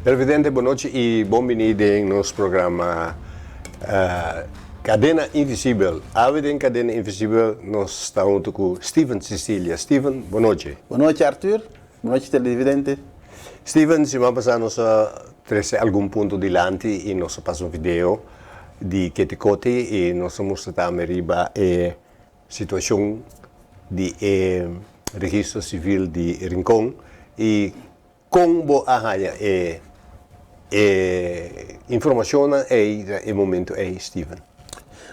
Televidente, bon nochi y bon bini den nos programa Cadena Invisibel. Awe den Cadena Invisibel nos ta hunto cu Steven Cecilia. Steven, bon nochi. Bon nochi, Arthur. Bon nochi, televidente. Steven, siman pasa nos a trece algun punto dilanti y nos a pasa un video di Keti Koti y nos a mustra tambe riba e situacion di e registro civil di Rincon y Kon bo a haña e e informashonnan ei na e momento ei, Steven?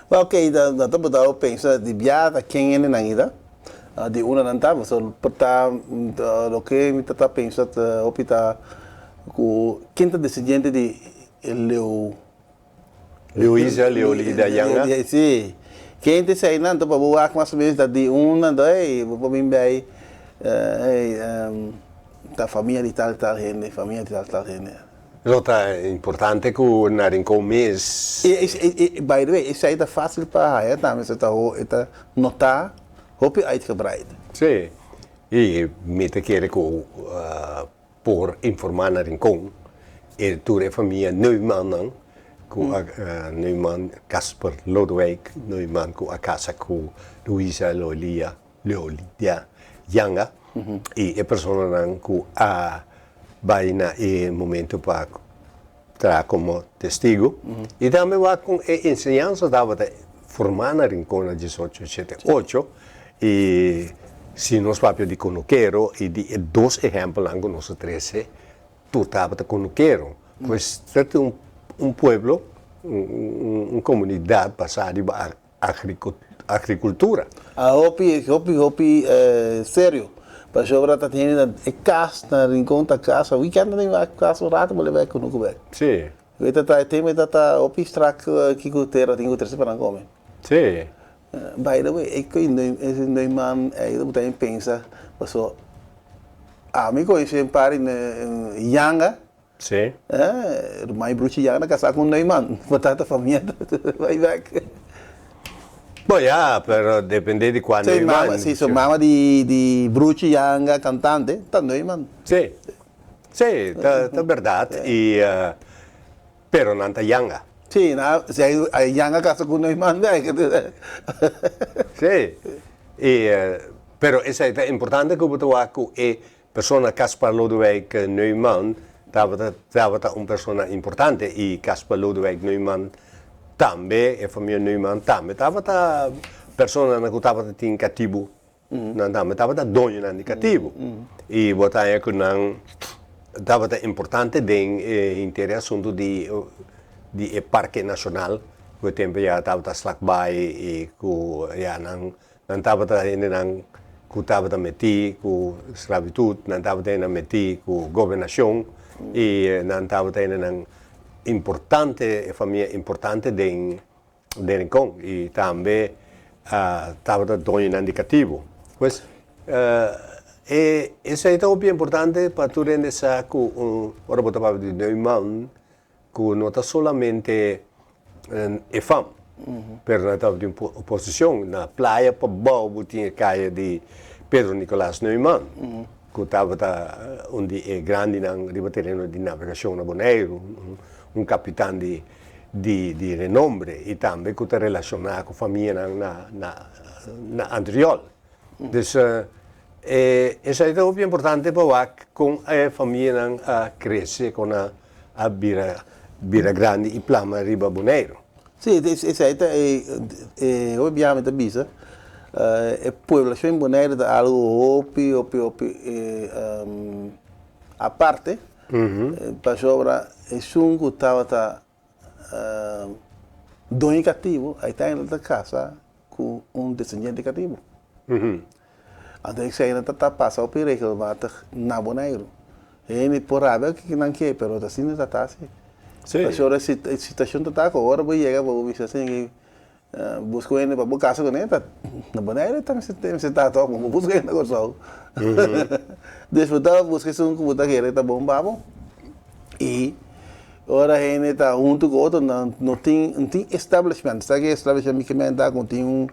Well, ok, da ta bo pensa di bia ta ken hendenan ei ta, di unda nan ta, pasobra por ta loke mi ta ta pensa ta hopi ta ku ken ta descendiente di Leo Luisa Leolida Yanga. Sí. Ken ta eseinan anto pa bo wak mas o menos ta di unda anto ey bo por bin bay ey ta famia di tal tal hende, famia di tal tal hende. Lo ta importante ku na Rincon mes. I by the way esei ta facil pa haya tambe so ta e ta nota hopi uitgebreid. Sí. I mi ta kere ku Por informá na Rincon e tur e famia Neumannnan ku a Neumann, Casper Lodewijk Neumann ku a kasa ku Luisa Leolia Leolidia Janga i e personanan ku a bai na e momento pa traha komo testigu i tambe wak kon e enseñansa tabata formá na Rincon na 1888 i si nos papia di konukero i di e dos ehèmpelnan ku nos a trese tur tabata konukero. Pues ta tin un pueblo, un komunidat basá riba agrikultura. A hopi, hopi, hopi serio. Pasobra ta tene na e kas na Rincon ta kasa weekend ta tin kas un rato bo leba e kunuku bek. Sí. E ta ta e tempo e ta ta hopi strak kiko tera tin ku trese pa nan kome. Sí. By the way, e koe Neumann ei bo ta pensa paso ami konosi un par di yanga. Sí. Eh, ruman y bruchi ya na casá con Neumann. Bo tata famia way back. Bo ya, pero depende di cua Neumann. Mama, sí, su mama di, di bruchi yanga cantante, ta Neumann. Sí, sí, ta, ta berdad. Y, uh, pero nan ta yanga. Sí, na, si hay, hay yanga casa con Neumann, Sí. Y, uh, pero esei ta importante cu bo ta wak cu e Persona Caspar Lodewijk Neumann tabata tabata un persona importante i Caspar Lodewijk Neumann tambe, e famia Neumann tambe tabata personanan ku tabata tin katibu. Nan tambe tabata doñonan di katibu. I bo ta haña ku nan tabata importante den e henter e asuntu di di e parke nashonal ku e tempu ya tabata slakbaai i ku ya nan Nan tabata hendenan ku tabata metí ku sklabitut, nan tabata hendenan metí ku gobernashon i nan tabata hendenan importante, e famia importante den den Rincon i tambe tabata doñonan di katibu. Pues e esei ta hopi importante pa tur hende sa ku un ora bo ta papia di Neumann ku no ta solamente e fam, pero nan tabatin un posishon. Na playa pabou bo tin e kaya di Pedro Nicolas Neumann, ku tabata un di e grandinan riba tereno di navegashon na Boneiru, un kapitan di di renombre i tambe ku ta relashoná ku famianan na na Antriol. Dus esei ta hopi importante pa wak kon e famianan a krese, kon a a bira bira grandi i plama riba Boneiru. Sí, esei ta e e hopi biaha mi ta bisa e pueblashon di Boneiru ta algu hopi hopi hopi aparte pasobra esun ku tabata doño di katibu uiteindelijk ta kasa ku un desendiente di katibu. Anto esei nan ta pasa hopi regelmatig na Boneiru. Hende por rabia kiko nan ke, pero ta asina ta ta si. Pasobra e situashon ta ta ku ora bo yega pa bo bisa asin ke buska un hende pa bo kasa kuné ta na Boneiru ta mester ta tòg bo buska hende na Kòrsou. Dus bo ta buska esun ku bo ta kere ta bon pa bo i ora hende ta huntu ku otro nan no tin no tin establishment. Sa ke establishment mi ke menta ku tin un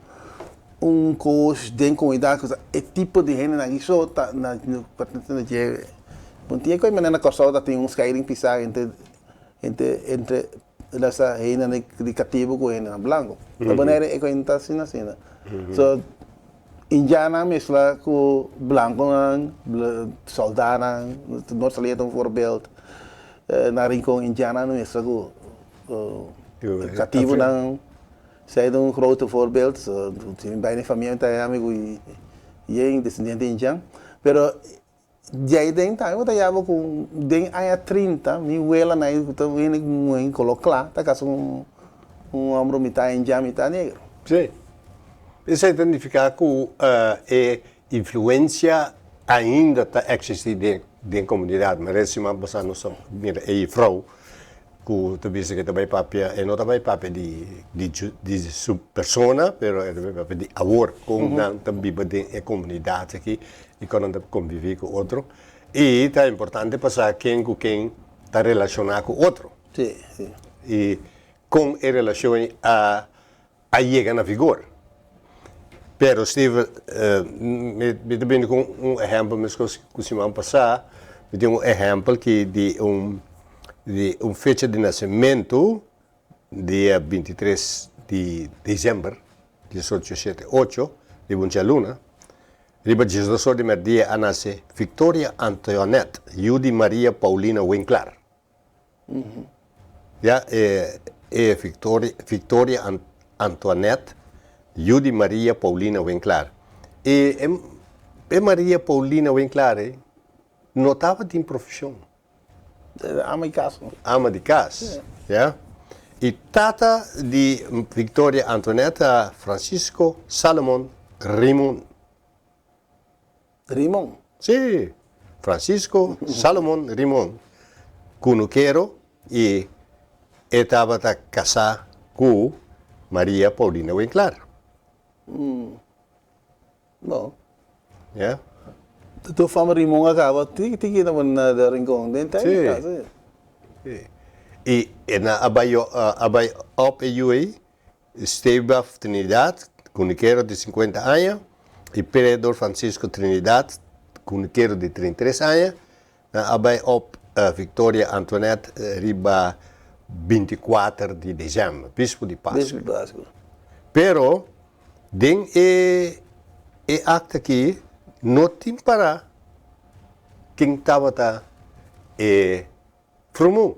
Un kos den komunidat ku ta e tipo di hendenan aki so ta na pertenese na dje Un dia ku manera na Kòrsou ta tin un scheiding pisá entre entre entre lesa hendenan di katibu ku hendenan blanku. Ta Bonaire e koin ta asina asina. So indiannan meskla ku blankunan, sòldánan, Noord Saliña ta un voorbeeld. Na Rincon indiannan meskla ku katibunan. Esei ta un grote voorbeeld. So tin bai den famia mi ta haya amigu yen descendiente indian. Pero Djei den tambe bo ta yaba ku den aña 30 mi wela na ku ta hende muhé kolo kla ta kasa ku un hòmber mitá indian mitá negro. Sí. Esei ta nifiká ku e influensia ainda ta eksistí den komunidat. Mira e siman pasá nos a mira e jefrou ku ta bisa ku e ta bai papia, e no ta bai papia di di su persona, pero e ta bai papia di awor, kon nan ta biba den e komunidat aki i kon nan ta konviví ku otro. I ta importante pa sa ken ku ken ta relashoná ku otro. Sí, sí. I kon e relashon ei a a yega na vigor. Pero Steve, mi mi ta bini ku un ehèmpel meskos ku siman pasá, mi tin un ehèmpel ki di un di un fecha di nasementu dia 23 di desèmber diesocho shete ocho, riba un djaluna, riba diesdos or di mèrdia a nase Victoria Antoinette, yu di Maria Paulina Winklaar. Ya e e Victoria Victoria Antoinette, yu di Maria Paulina Winklaar. E e e Maria Paulina Winklaar ei no tabatin profeshon. Ama di kas. Ama di kas, ya. I tata di Victoria Antoinette ta Francisco Salomon Rimon. Rimon? Sí, Francisco Salomon Rimon, kunukero i e tabata kasá ku Maria Paulina Winklaar. Bon. Ya. Tur fama Rimon a kaba tiki tiki na na Rincon den tèn di kasa. Sí. I e nan a bai a bai op e yu ei Stebaf Trinidad, kunikero di 50 aña, i Pedro Francisco Trinidad, kunikero di 33 aña, nan a bai op Victoria Antoinette riba 24 di desèmber, bispu di Pasku. Bispu di Pasku. Pero den e e akta aki no tin pará ken tabata e frumun.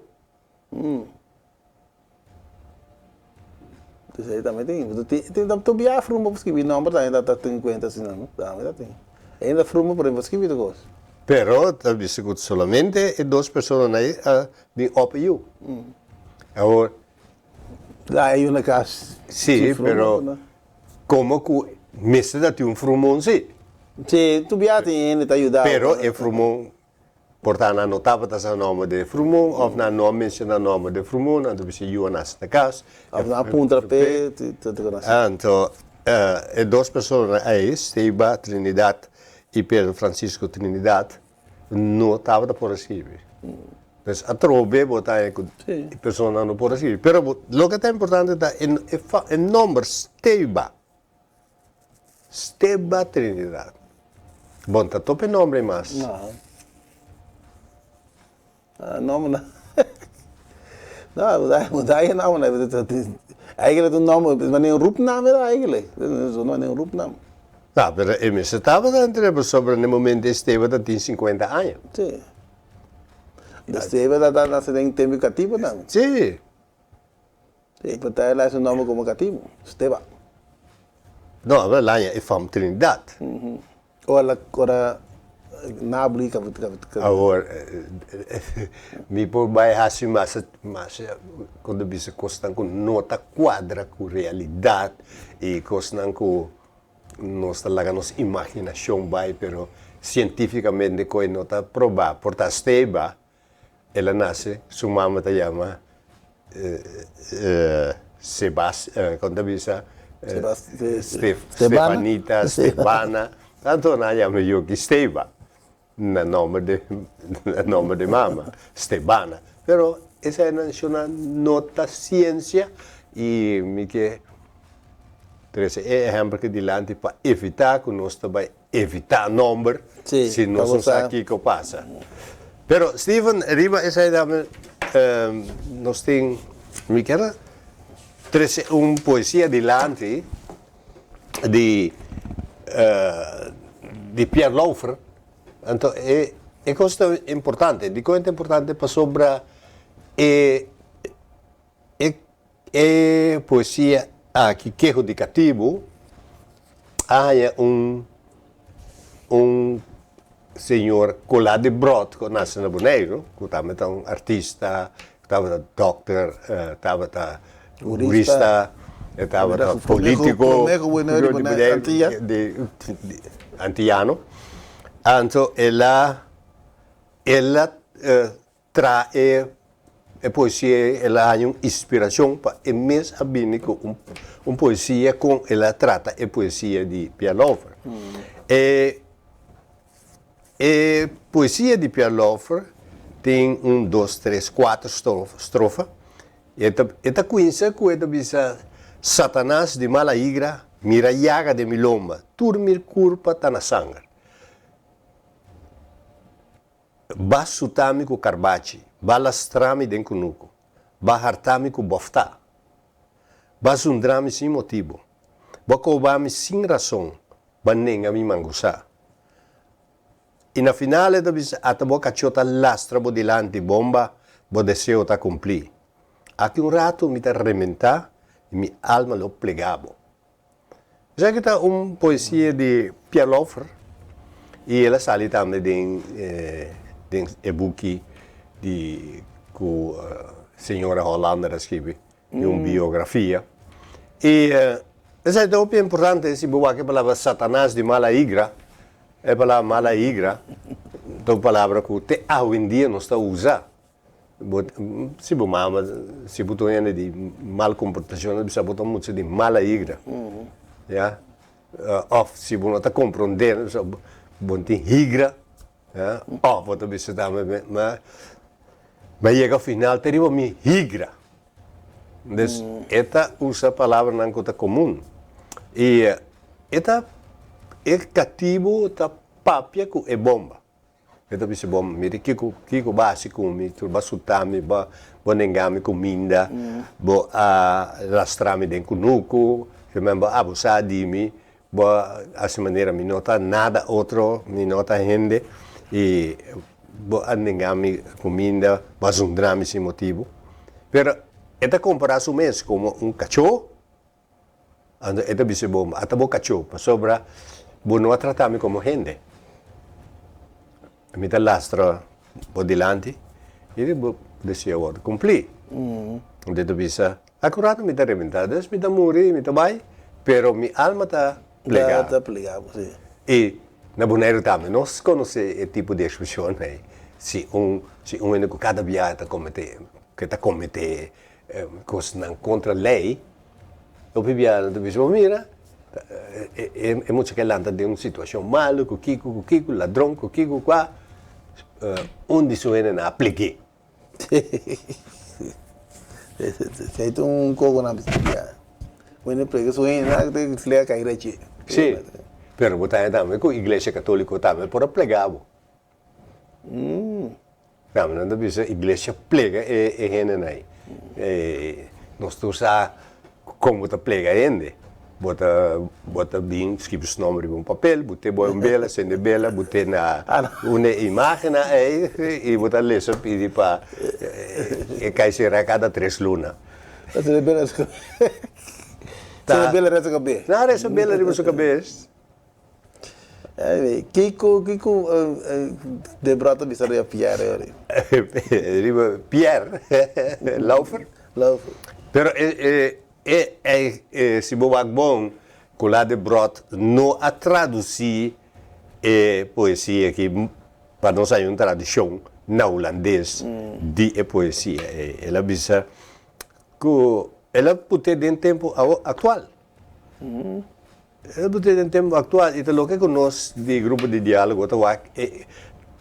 Entonces ahí tambe tin. Tin ta tur bia fruma por skibi nomber tambe ta ta tin cuenta asina no. Tambe ta tin. Ainda fruma por por skibi tur cos. Pero ta bisa cu solamente e dos personanan ei a bin op e yu. Awor. La e yu na cas. Si, pero como cu mester ta tin un frumon si. Si, tur bia tin hende ta yuda. Pero e frumon Por ta nan no tabata sa nomber di e frumon of nan no a menciona nomber di e frumon, nan ta bisa yu a nace na cas. Of nan a puntra p'e ta ta conoce. Anto e dos personanan ei, Steba Trinidad y Pedro Francisco Trinidad, no tabata por a scribi. Pues atrobe bo ta haña cu e personanan no por a scribi. Pero loke ta importante ta e nomber Steba. Steba Trinidad. Bon ta topa e nombre ei mas. No. Ah, nomber no. No, bo ta e nomber no. Eigenlijk un nomber, wanneer un roepnaam era eigenlijk. Wanneer un roepnaam. No, pero e mester tabata entre pasobra na e momento ei Steba ta tin 50 aña. Sí. Steba ta nace den tempo cativo tambe. Sí. Sí, pero ta el a su nomber como cativo, Steba. No, a ver, laña e fam Trinidad. Ora la, ora Nabli ka, ka, ka. Awor, mi por bai hasi mas, mas kon ta bisa kosnan ku no ta kuadra ku realidat i kosnan ku nos ta laga nos imaginashon bai, pero sientífikamente koe no ta probá. Por ta Steba El a nase, su mama ta yama Sebas, kon ta bisa? Stefanita, Stefana, tanto nan a yama Yoki Steba, na nomber di, na nomber di mama, Stebana. Pero eseinan shona no ta siensia i mi ke trese e ehèmpel aki dilanti pa evitá ku nos ta bai evitá nomber si nos no sa kiko pasa. Pero Steven, riba esei dame nos tin, mi kier trese un poesia dilanti di di Pierre Lauffer. Anto e e kos ta importante. Dikon e ta importante? Pasobra e e e poesia aki, Keho di Katibu, a haña un un señor Colá de Brot ku a nase na Boneiru, ku tambe ta un artista, ku tabata dòkter, tabata hurista, e tabata polítiko di antiyano. Anto el a el a Tra e e poesia ei el a haña un inspirashon pa e mes a bini ku un un poesia kon el a trata e poesia di Pierre Lauffer. E e poesia di Pierre Lauffer tin un dos tres kuater strofa i e ta e ta kuinsa ku e ta bisa, Satanas di mala igra mira yaga den mi lomba tur mi kurpa ta na sanger. Ba suta mi ku karbachi, ba lastra mi den kunuku, ba harta mi ku bòftá. Ba zundra mi sin motibu, bo a koba mi sin rason, ba nenga mi mangusá. I na final e ta bisa, Ata bo kachó ta lastra bo dilanti, bomba, bo deseo ta kumplí. Aki un ratu mi ta rementá i mi alma lo plegá bo. Esaki ta un poesia di Pierre Lauffer i el a sali tambe den den e buki di ku señora Hollander a skibi, di un biografia. I esaki ta hopi importante si bo wak e palabra Satanas di mala igra, e palabra mala igra ta un palabra ku te awendia nos ta usa. Bo, si bo mama, si bo ta un hende di mal komportashon, ta bisa bo ta un mucha di mala igra. Ya. Òf si bo no ta komprondé, ta bisa bo no tin higra. Ya. Òf bo ta bisa tambe, ma, mi a yega final te riba mi higra. Dus e ta usa palabranan ku ta komun. I e ta, e katibu ta papia ku e bomba. E ta bisa bo, Mira kiko, kiko bo a hasi ku mi, tur bo a suta mi, bo a nenga mi kuminda, bo a lastra mi den kunuku, kimen bo a abusá di mi, bo a hasi manera mi no ta nada otro, mi no ta hende, i bo a nenga mi kuminda, bo a zundra mi sin motibu. Pero e ta kompará su mes komo un kachó. Anto e ta bisa bo, Ata bo kachó, pasobra bo no a trata mi komo hende. Mi ta lastra bo dilanti i bo deseo a wòrdu kumplí. Anto e ta bisa, Akuratu mi ta rebentá, dus mi ta muri, mi ta bai, pero mi alma ta plegá. Ta plegá bo, sí. I na Boneiru tambe nos konosé e tipo di ekspreshon ei, si un si un hende ku kada biaha ta kometé, ke ta kometé kosnan kontra lei, Hopi biaha nan ta bisa, bo mira, e mucha ke lanta den un situashon malu, ku kiko, ku kiko, ladron, ku kiko, kua, un di su hendenan a plig'é. Esei ta un koko nan bisa bia. Wende plega su hendenan ta flea kai rechi. Sí, pero bo ta haña tambe ku iglesia katoliko tambe por a plega bo. Tambe nan ta bisa iglesia plega e hendenan ei. Nos tur sa kon bo ta plega hende. Bo ta bo ta bin skibi su nomber riba un papel, bo te boi un bela, sende bela, bo te na un e imagennan ei i bo ta lesa pidi pa e kai sera kada tres luna. Sende bela sende bela riba su kabes. Na resa bela riba su kabes. Kiko kiko Deborah ta bisa riba Pierre ori? Riba Pierre Lauffer? Lauffer. Pero e e e si bo wak bon ku la Debrot no a tradusi e poesia aki pa nos haña un tradishon na hulandes di e poesia ei. El a bisa ku el a put'é den tempu aktual. E bo tin den tempu aktual i ta loke ku nos di grupo di diálogo ta wak e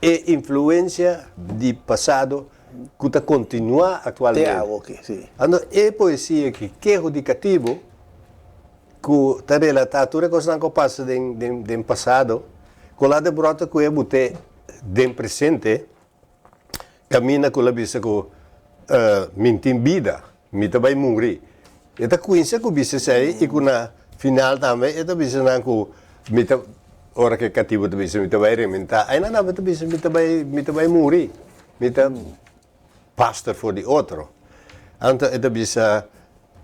e influensia di pasado ku ta kontinuá Te aktualmente. awo aki, si. Anto e poesia aki, Keho di Katibu, ku ta relatá tur e kosnan ku a pasa den den den pasado, ku la de bròta ku e but'é den presente. Kaminda ku el a bisa ku mi tin bida, mi ta bai muri. E ta kuinsa ku bisa esei i ku na final tambe e ta bisa nan ku mi ta, ora ku e katibu ta bisa mi ta bai rementá, einan tambe ta bisa mi ta bai, mi ta bai muri, mi ta paster for di otro. Anto e ta bisa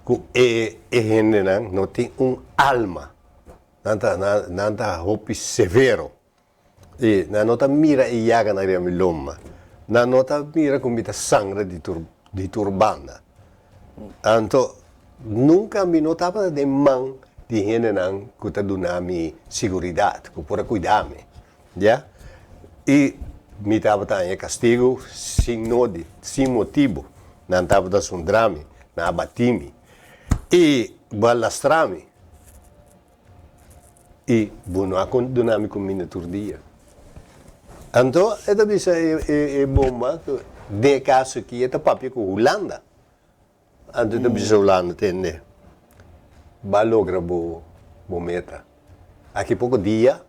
ku e e hendenan no tin un alma, nan ta nan ta hopi severo. I nan no ta mira e yaganan riba mi lomba. Nan no ta mira ku mi ta sangra di tur di tur banda. Anto, nunka mi no tabata den man di hendenan ku ta duna mi siguridat, ku por a kuida mi. Ya. I mi tabata haña kastigu sin nodi, sin motibu. Nan tabata zundra mi, nan a bati mi i bo a lastra mi. I bo no a duna mi kuminda tur dia. Anto e ta bisa e bomba ku den e kaso aki e ta papia ku Hulanda. Anto e ta bisa Hulanda, tende, bo a logra bo meta. Aki poko dia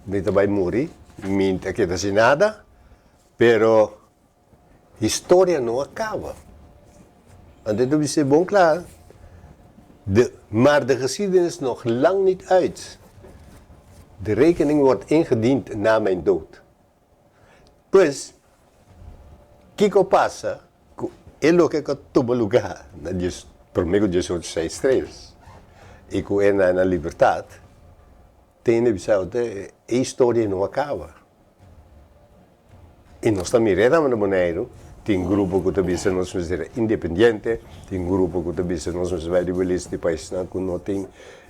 mi ta bai muri, mi ta keda sin nada, pero Historia no a caba. Anto ta bisa bon cla, de, maar de geschiedenis nog lang niet uit. De rekening wordt ingediend na mijn dood. Pues, kico pasa cu e loke cu a tuma lugar na dies, prome cu diesocho seis tres y cu e na na libertad, tene bisa e historia no a caba. I nos ta mir'é tambe na Boneiru, tin grupo ku ta bisa nos mester independiente, tin grupo ku ta bisa nos mester bai riba lista di paisnan ku no tin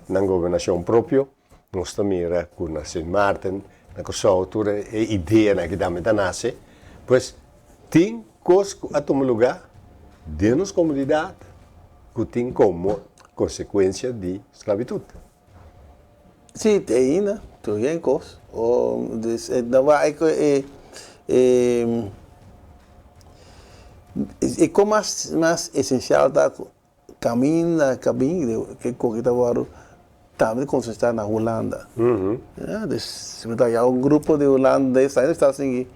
nan gobernashon propio. Nos ta mira ku na Sint Maarten, na Kòrsou, tur e ideanan aki tambe ta nase. Pues tin kos ku a tuma lugá den nos komunidat ku tin komo konsekuensia di sklabitut. Sí, te ainda, tur gen kos. Dus e ta wak ku e e kos mas mas esensial ta ku kaminda kaminda ke koki ta wòrdu tambe konsentrá na Hulanda. Ya, dus si bo ta haya un grupo di hulandes ainda ta sigui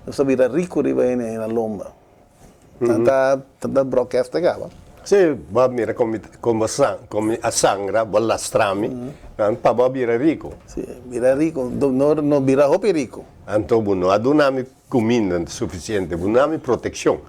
nos ta bira riku riba hende na lomba. Nan ta nan ta broadcast ta kaba. Sí, bo a mira kon mi kon bo san kon mi a sangra, bo a lastra mi, nan pa bo a bira riku. Sí, bira riku, no no bira hopi riku. Anto bo no a duna mi kuminda sufisiente, bo duna mi protekshon.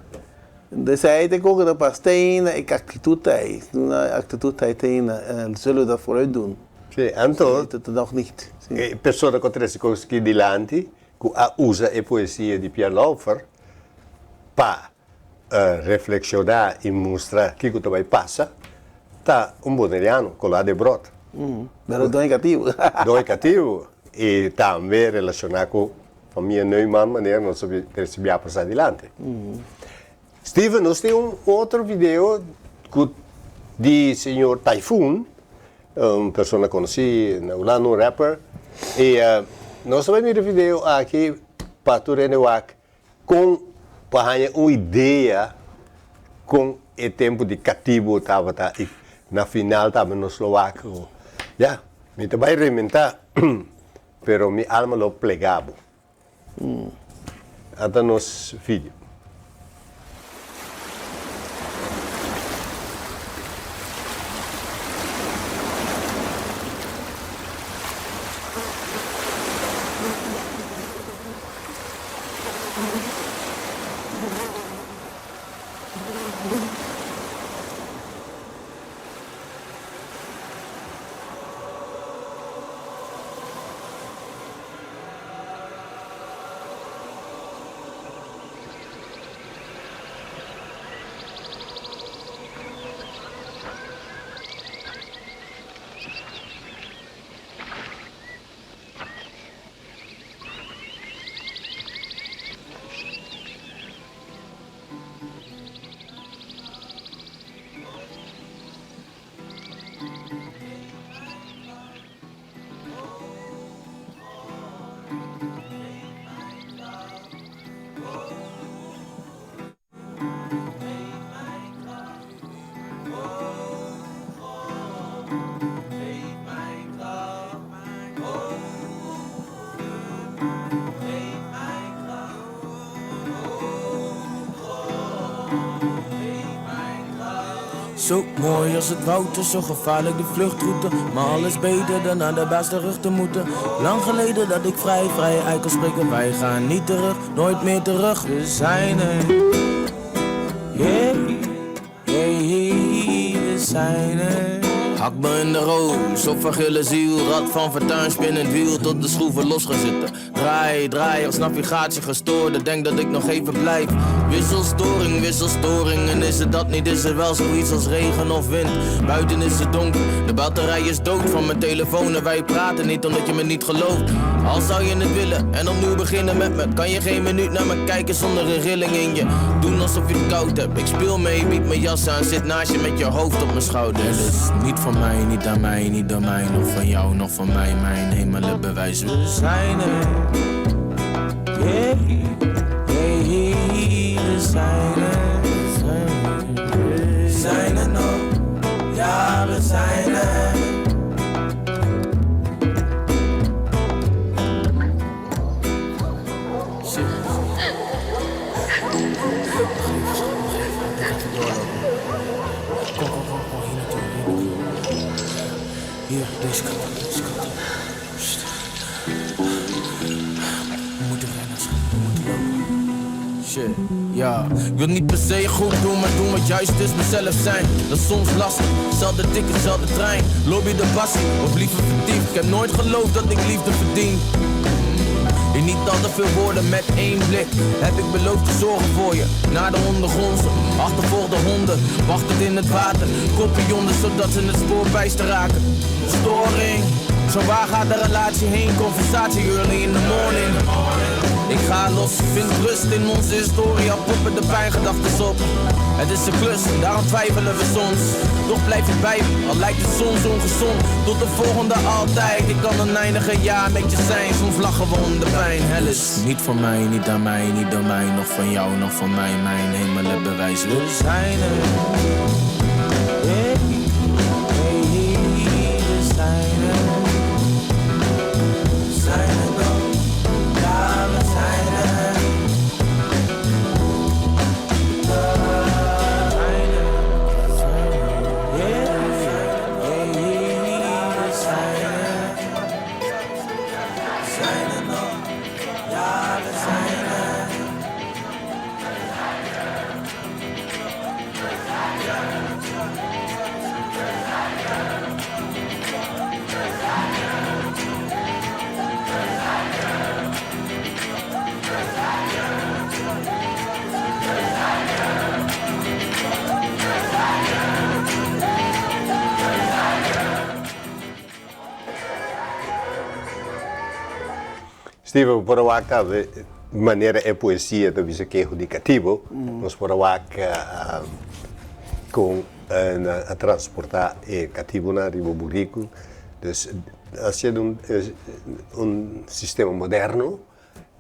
Esei ta koke ta pas te ainda e aktitut ta ei, una aktitut ta ei te ainda, zullen we dat vooruit doen. Sí, anto Sí, dat nog niet. Sí. e persona ku a trese kos aki dilanti ku a usa e poesia di Pierre Lauffer pa reflekshoná i mustra kiko ta bai pasa, ta un boneriano, Colá Debrot. Pero doño katibu. Doño katibu i tambe relashoná ku famia Neumann manera nos a resibi a pasa dilanti. Steven, nos tin un otro video ku di señor Typhoon, un persona konosí na Hulanda, un rapper, i nos ta bai mira e video aki pa tur hende wak kon pa haña un idea kon e tempu di katibu tabata i na final tambe nos lo wak ku ya mi ta bai rementá pero mi alma lo plega bo. Ata nos video. Zo mooi als het woud is, zo gevaarlijk de vluchtroute. Maar alles beter dan naar de baas terug te moeten. Lang geleden dat ik vrij, vrij uit kan spreken. Wij gaan niet terug, nooit meer terug. We zijn er. Yeah, yeah, we zijn er. Hak me in de roos, op van gille ziel. Rad van fortuin, spinnend wiel, tot de schroeven los gaan zitten. Draai, draai, als navigatie gestoord. Denk dat ik nog even blijf. Wisselstoring, wisselstoring. En is het dat niet, is er wel zoiets als regen of wind. Buiten is het donker, de batterij is dood van mijn telefoon. En wij praten niet omdat je me niet gelooft. Al zou je het willen en opnieuw beginnen met me. Kan je geen minuut naar me kijken zonder een rilling in je. Doen alsof je het koud hebt. Ik speel mee, bied mijn jas aan. Zit naast je met je hoofd op mijn schouder. Het is niet van mij, niet aan mij, niet door mij. Nog van jou, nog van mij. Mijn hemelen bewijzen. We zijn er. Yeah, yeah, we zijn er. We zijn er nog. Ja, we zijn er. Kom, kom, kom, kom, hier naartoe, hier naartoe. Hier, deze kant op, deze kant op. Sst. We moeten rennen, schat, we moeten lopen. Shit, ja. Ik wil niet per se goed doen, maar doen wat juist is, mezelf zijn. Dat is soms lastig, zelfde ticket, zelfde trein. Lobby de passie, of liever verdiefd. Ik heb nooit geloofd dat ik liefde verdien. In niet al te veel woorden met één blik heb ik beloofd te zorgen voor je. Naar de ondergrondse, achtervolgde honden, wachtend in het water. Kopje onder zodat ze het spoor bijster raken. Storing, zo waar gaat de relatie heen? Conversatie early in the morning. Ik ga los, vind rust in onze historie, al poppen de pijngedachten op. Het is een klus, daarom twijfelen we soms. Toch blijf je bij me, al lijkt het soms ongezond. Tot de volgende altijd, ik kan oneindige jaar met je zijn. Soms lachen we om de pijn, hel is niet van mij, niet aan mij, niet door mij. Nog van jou, nog van mij, mijn hemelen bewijzen. We zijn er. Hey, hey, we zijn er. We zijn er nog. Ja, we zijn er. Steven, por a wak tambe manera e poesia ta bisa keho di katibo, nos por a wak kon nan a transporta e katibonan riba buriku. Dus a siendo un un sistema moderno,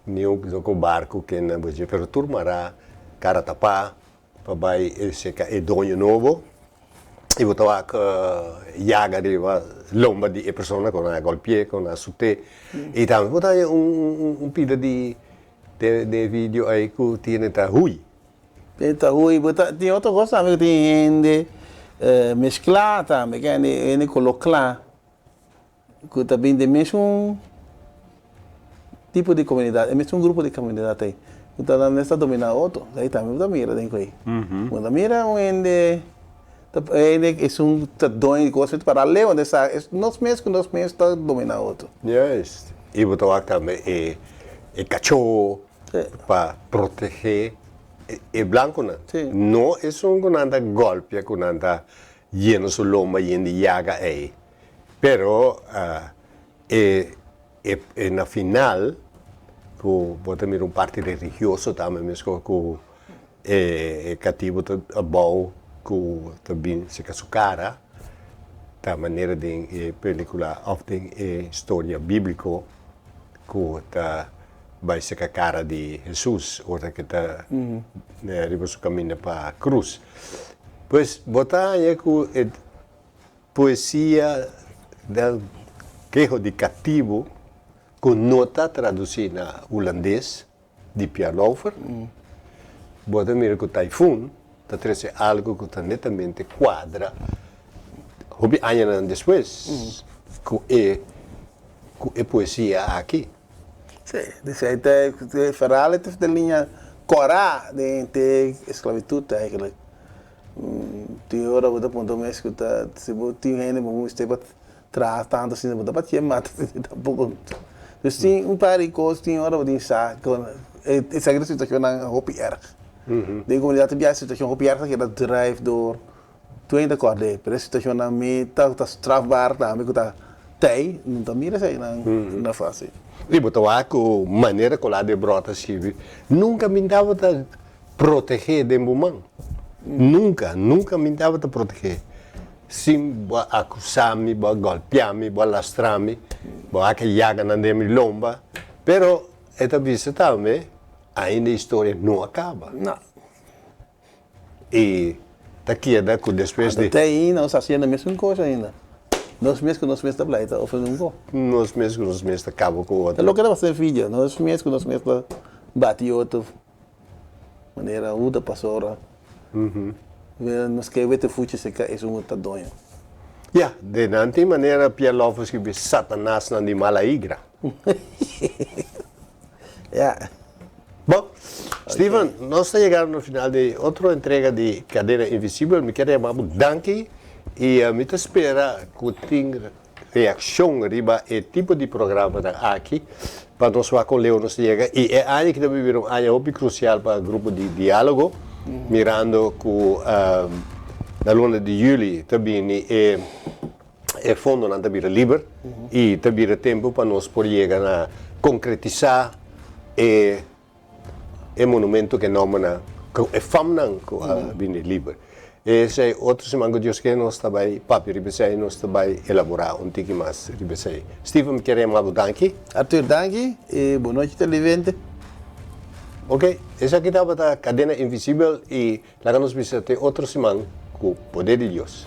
niun no ku barku ken bo dje, pero tur mara kara tapá pa bai seka e doño nobo. I bo ta wak yaga riba lomba di e persona ku nan a golpi'é, ku nan a sut'é. I tambe bo ta haña un pida di de video ei ku tiene ta hui. Tiene ta hui. Bo ta tin otro kos tambe ku tin hende mesklá tambe, kende hende kolo kla ku ta bin den mesun tipo di komunidat, e mesun grupo di komunidat ei. Ku ta nan ta dominá otro. Ei tambe bo ta mira den ku ei. Bo ta mira un hende ta hende esun ta doño di kos para leu unda sa nos mes ku nos mes ta dominá otro. Juist. I bo ta wak tambe e e kachó pa protegé e blankonan. No esun ku nan ta gòlpia ku nan ta yena su lomba yen di yaga ei. Pero e e na final ku bo ta mira un parti religioso tambe meskos ku e katibu ta abou ku ta bin seka su kara ta manera den e pelikula òf den e storia bíbliko ku ta bai seka kara di Hesus ora ke ta riba su kaminda pa krus. Pues bo ta haña ku e Poesia del keho di katibu ku no ta tradusí na hulandes di Pierre Lauffer. Bo ta mira ku Typhoon. ta trese algu ku ta netamente kuadra hopi añanan despues ku e ku e poesia aki. Sí, di esei ta e verhaal e ta den liña kòrá den te esklabitut eigenlijk. Tin ora bo ta puntra bo mes ku ta si bo tin hende bo mester pa traha tantu asina bo ta pa kien mata tampoco. Dus tin un par di kos tin ora bo tin sa kon esaki ta situacionnan hopi erg. Den komunidat ta biaha situacion hopi erg ta keda drive door tur hende ta kòrda pero e situacionnan mi ta ta strafbaar tambe ku ta tei no ta mira eseinan na fácil. I bo ta wak ku manera ku la Debrot ta skibi nunka mi tabata Protegé den bo man. Nunka, nunka mi tabata protegé. Sin bo a akusá mi, bo a gòlpiá mi, bo a lastrá mi, bo a haka yaganan den mi lomba. Pero e ta bisa tambe, ainda e historia no a kaba. No. I ta keda ku despues di. Te ainda nos ta hasiendo e mesun kos ainda. Nos mes ku nos mes ta pleita ofrende un ko. Nos mes ku nos mes ta kaba ku otro. Ta loke ta pasa den video. Nos mes ku nos mes ta bati otro. Manera Huda pasora nos ke wete fuchi se ka esun ta doño. Ya, den nan tin manera Pierre Lofo skibi Satanasnan di mala igra. Ya. Bon, Steven, nos ta yegando na final di otro entrega di Cadena Invisibel. Mi kier yama bo danki i mi ta spera ku tin reakshon riba e tipo di programanan aki pa nos wak kon leu nos ta yega i e aña ki ta bibi un aña hopi krusial pa grupo di dialogo mirando ku na luna di yuli ta bini e e fondonan ta bira liber i ta bira tempu pa nos por yega na konkretisá e E monumento ku e nòmbernan, ku e famnan ku a bini liber. Esei otro siman ku Dios ke nos ta bai papia riba esei, nos ta bai elaborá un tiki mas riba esei. Steven, mi kier yama bo danki. Arthur, danki i bon nochi televente. Ok, esaki tabata Kadena Invisibel i laga nos bisa te otro siman ku poder di Dios.